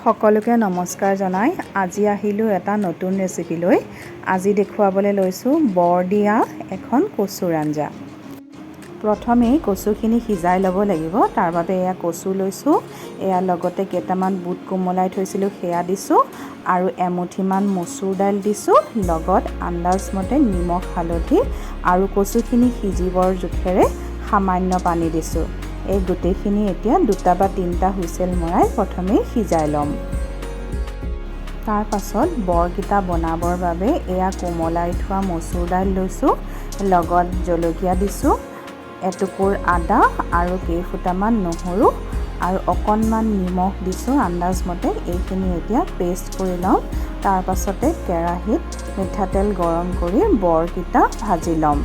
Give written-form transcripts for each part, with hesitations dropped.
সকলোকে নমস্কাৰ জনাই আজি আহিলোঁ এটা নতুন ৰেচিপি লৈ। আজি দেখুৱাবলৈ লৈছোঁ বৰ দিয়া এখন কচুৰ আঞ্জা। প্ৰথমেই কচুখিনি সিজাই ল'ব লাগিব। তাৰ বাবে এয়া কচু লৈছোঁ, এয়া লগতে কেইটামান বুট কোমলাই থৈছিলোঁ সেয়া দিছোঁ আৰু এমুঠিমান মচুৰ দাইল দিছোঁ, লগত আন্দাজমতে নিমখ, হালধি আৰু কচুখিনি সিজিবৰ জোখেৰে সামান্য পানী দিছোঁ। এই গোটেইখিনি এতিয়া দুটা বা তিনিটা হুইচেল মৰাই প্ৰথমেই সিজাই ল'ম। তাৰ পাছত বৰকেইটা বনাবৰ বাবে এয়া কোমলাই থোৱা মচুৰ দাইল লৈছোঁ, লগত জলকীয়া দিছোঁ, এটুকুৰ আদা আৰু কেইফুটামান নহৰু আৰু অকণমান নিমখ দিছোঁ আন্দাজমতে। এইখিনি এতিয়া পেষ্ট কৰি ল'ম। তাৰ পাছতে কেৰাহীত মিঠাতেল গৰম কৰি বৰকেইটা ভাজি ল'ম।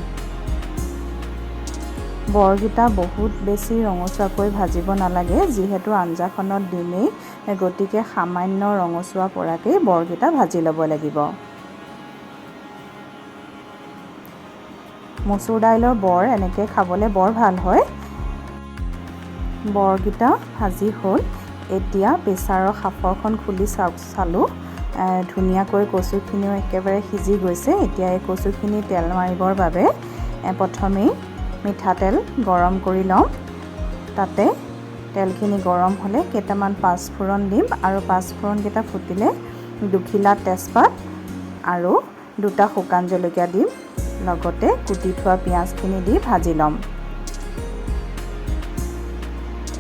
বৰকেইটা বহুত বেছি ৰঙচুৱাকৈ ভাজিব নালাগে, যিহেতু আঞ্জাখনত দিমেই, গতিকে সামান্য ৰঙচুৱা পৰাকেই বৰকেইটা ভাজি ল'ব লাগিব। মচুৰ দাইলৰ বৰ এনেকৈ খাবলৈ বৰ ভাল হয়। বৰকেইটা ভাজি হ'ল। এতিয়া প্ৰেছাৰৰ সাঁফৰখন খুলি চালোঁ, ধুনীয়াকৈ কচুখিনিও একেবাৰে সিজি গৈছে। এতিয়া এই কচুখিনি তেল মাৰিবৰ বাবে প্ৰথমেই মিঠাতেল গৰম কৰি ল'ম। তাতে তেলখিনি গৰম হ'লে কেইটামান পাঁচফোৰণ দিম আৰু পাঁচফোৰণকেইটা ফুটিলে দুখিলা তেজপাত আৰু দুটা শুকান জলকীয়া দিম, লগতে কুটি থোৱা পিঁয়াজখিনি দি ভাজি ল'ম।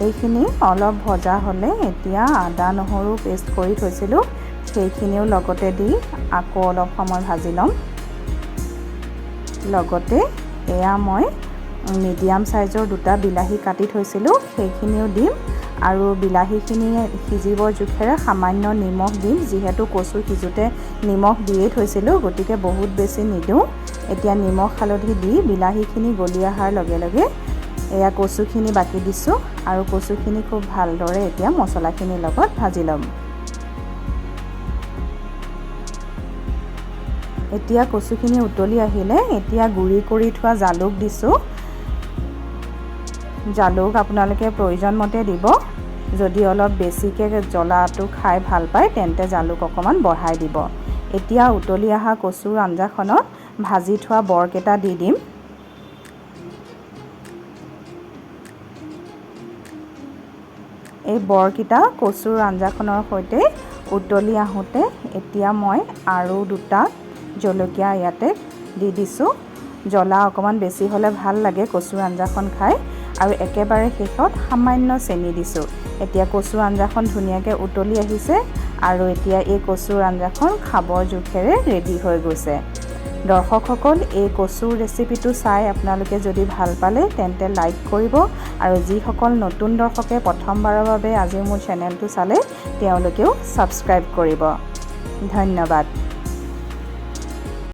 এইখিনি অলপ ভজা হ'লে এতিয়া আদা নহৰু পেষ্ট কৰি থৈছিলোঁ সেইখিনিও লগতে দি আকৌ অলপ সময় ভাজি ল'ম। লগতে এয়া মই মিডিয়াম চাইজৰ দুটা বিলাহী কাটি থৈছিলোঁ সেইখিনিও দিম আৰু বিলাহীখিনি সিজিবৰ জোখেৰে সামান্য নিমখ দিম, যিহেতু কচু সিজোতে নিমখ দিয়েই থৈছিলোঁ গতিকে বহুত বেছি নিদিওঁ। এতিয়া নিমখ হালধি দি বিলাহীখিনি গলি অহাৰ লগে লগে এয়া কচুখিনি বাকি দিছোঁ আৰু কচুখিনি খুব ভালদৰে এতিয়া মছলাখিনিৰ লগত ভাজি ল'ম। এতিয়া কচুখিনি উতলি আহিলে এতিয়া গুড়ি কৰি থোৱা জালুক দিছোঁ। জালুক আপোনালোকে প্ৰয়োজন মতে দিব, যদি অলপ বেছিকৈ জ্বলাটো খাই ভাল পায় তেন্তে জালুক অকণমান বঢ়াই দিব। এতিয়া উতলি অহা কচুৰ আঞ্জাখনত ভাজি থোৱা বৰকেইটা দি দিম। এই বৰকেইটা কচুৰ আঞ্জাখনৰ সৈতে উতলি আহোঁতে এতিয়া মই আৰু দুটা জলকীয়া ইয়াতে দি দিছোঁ। জ্বলা অকণমান বেছি হ'লে ভাল লাগে কচুৰ আঞ্জাখন খাই। আৰু একেবাৰে শেষত সামান্য চেনি দিছোঁ। এতিয়া কচুৰ আঞ্জাখন ধুনীয়াকৈ উতলি আহিছে আৰু এতিয়া এই কচুৰ আঞ্জাখন খাবৰ জোখেৰে ৰেডি হৈ গৈছে। দৰ্শকসকল, এই কচুৰ ৰেচিপিটো চাই আপোনালোকে যদি ভাল পালে তেন্তে লাইক কৰিব আৰু যিসকল নতুন দৰ্শকে প্ৰথমবাৰৰ বাবে আজি মোৰ চেনেলটো চালে তেওঁলোকেও ছাবস্ক্ৰাইব কৰিব। ধন্যবাদ।